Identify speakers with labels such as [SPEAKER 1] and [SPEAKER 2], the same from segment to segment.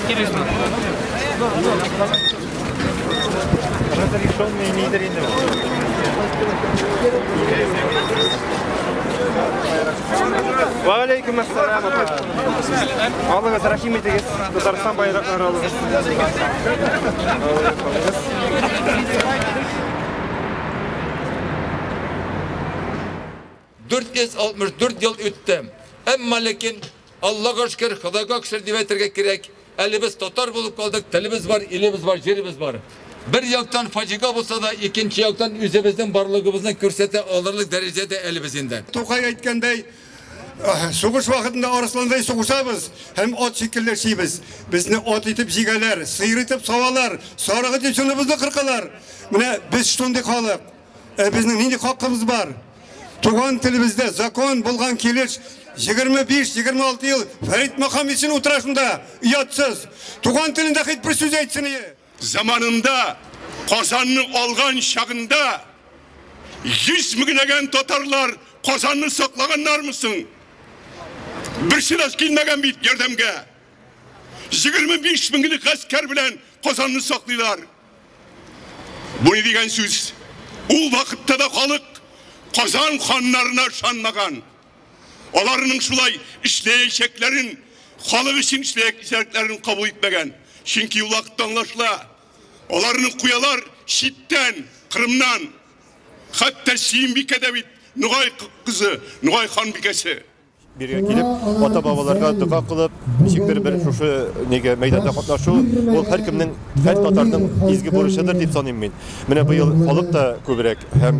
[SPEAKER 1] Интересно.
[SPEAKER 2] Разрешенный лидер. Валейкум ассалам. Алыгыз, рәхим итегез. Татарстан байраклары алыгыз. Алыгыз.
[SPEAKER 3] 464 ел үтте. Әмма ләкин Аллага шөкер, Ходайга шөкер дип әйтергә кирәк. Әле без татар булып калдык, телебез бар, илебез бар, җиребез бар. Бер яктан фаҗига булса да, икенче яктан үзебезнең барлыгыбызны күрсәтә алырлык дәрәҗәдә әле без инде.
[SPEAKER 4] Тукай әйткәндәй, сугыш вакытында арысландай сугышабыз һәм ат шикелле эшлибез. Безне ат итеп җигәләр, сыер итеп савалар, сарык итеп җоныбызны кыркалар. Менә без шундый халык. Безнең нинди хакыбыз бар? Туган телебездә закон булган килеш 25-26 ел Фәрит Мөхәммәтшин утыра шунда, оятсыз. Туган телендә хит бер сүз әйтсен ие.
[SPEAKER 5] Заманында Казанны алган чагында 100 меңләгән татарлар Казанны саклаганнармы соң? Берсе дә килмәгән бит ярдәмгә. 25 меңлек гаскәр белән Казанны саклыйлар. Бу ни дигән сүз? Ул вакытта да халык Казан ханнарына ышанмаган. Аларның шулай эшләячәкләрен, халык өчен эшләячәкләрен кабул итмәгән. Чөнки ул вакытта аңлашыла. Аларны куялар читтән, Кырымнан. Хәтта Сөембикә дә бит Нугай кызы, Нугай ханбикәсе.
[SPEAKER 6] Биргә килеп, ата-бабаларга дога кылып, ничектер бер шушы нигә мәйданда катнашу, ул һәркемнең, һәр татарның изге бурычыдыр дип саныйм мин. Менә быел халык та күбрәк һәм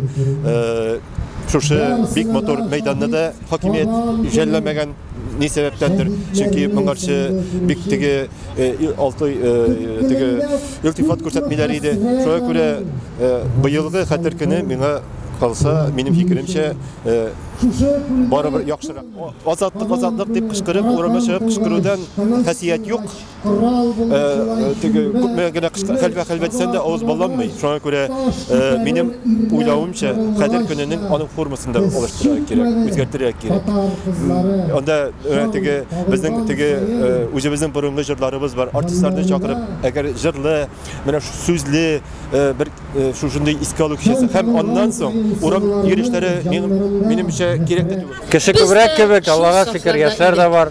[SPEAKER 6] шушы бик матур мәйданны да хакимият жәлләмәгән, ни сәбәптәндер, чөнки моңарчы бик теге алты теге илтифат күрсәтмиләр иде. Шуңа күрә быелгы хәтер көне миңа калса, минем фикеремчә, барыбер яхшырак. Азатлык, азатлык дип кычкырып, урамга чыгып кычкырудан хасият юк. Теге күпме генә хәлвә хәлвә дисәң дә авыз балланмый. Шуңа күрә минем уйлавымча, хәтер көненең аның формасын да алыштырырга кирәк, үзгәртергә кирәк. Анда теге безнең теге үзебезнең борынгы җырларыбыз бар. Артистларны чакырып, әгәр җырлы, менә сүзле бер шушындый искә алу кичәсе һәм аннан соң урам йөрешләре минемчә кирәк тә түгел.
[SPEAKER 7] Кеше күбрәк кебек, Аллага шөкер, яшьләр дә бар,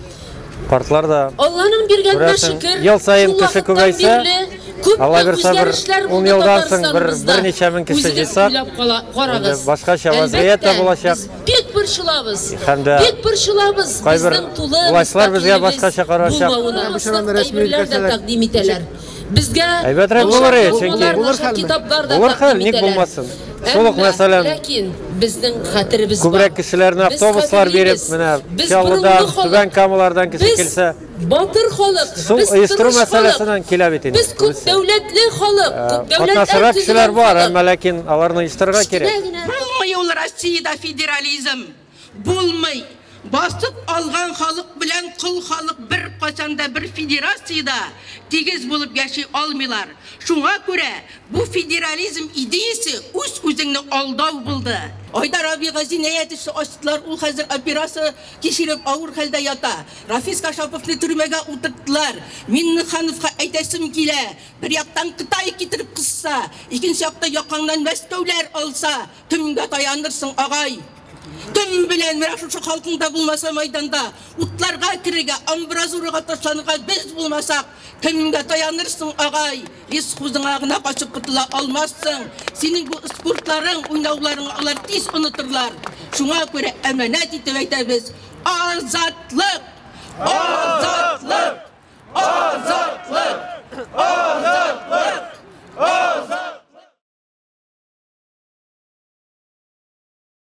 [SPEAKER 7] картлар да.
[SPEAKER 8] Алланың биргәненә шөкер,
[SPEAKER 7] Ел саен кеше күбәйсә, Алла бирсә бер 10 елдан соң берничә мең кеше җыйсак, башкача вазгыять та булачак.
[SPEAKER 8] Бик борчылабыз.
[SPEAKER 7] Һәм дә
[SPEAKER 8] бик борчылабыз.
[SPEAKER 7] Кайбер властьлар безгә башкача карашак.
[SPEAKER 8] Тәкъдим итәләр. Безгә
[SPEAKER 7] әйбәтрәк булыр, чөнки булыр хәл, ник булмасын. Шул ук мәсәлән,
[SPEAKER 8] ләкин безнең хәтеребез бар.
[SPEAKER 7] Күбрәк кешеләрне автобуслар биреп, менә Чаллыдан, Түбән Камалардан кеше килсә,
[SPEAKER 8] батыр халык,
[SPEAKER 7] шул оештыру мәсьәләсеннән килә бит инде.
[SPEAKER 8] Без күп дәүләтле халык, күп дәүләтләр
[SPEAKER 7] катнашырак кешеләр бар, әмма ләкин аларны оештырырга кирәк.
[SPEAKER 9] Булмый ул Россиядә федерализм. Булмый. Басып алган халык белән кол халык бер качанда бер федерациядә тигез булып яши алмыйлар. Шуңа күрә бу федерализм идеясе үз-үзеңне алдау булды. Айдар абыйга җинаять эше ачтылар, ул хәзер операция кичереп авыр хәлдә ята. Рафис Кашаповны төрмәгә утырттылар. Миннехановка әйтәсем килә, бер яктан Кытай китереп кысса, икенче якта якаңнан Мәскәүләр алса, кемгә таянырсың, агай? Кем белән менә шушы халкыңда булмаса майданда, утларга керергә, амбразурага ташланырга без булмасак, кемгә таянырсың, агай? Лесхозыңа гына качып котыла алмассың. Синең бу спортларың, уйнауларың алар тиз онытырлар. Шуңа күрә әманәт итеп әйтәбез: азатлык! Азатлык! Азатлык!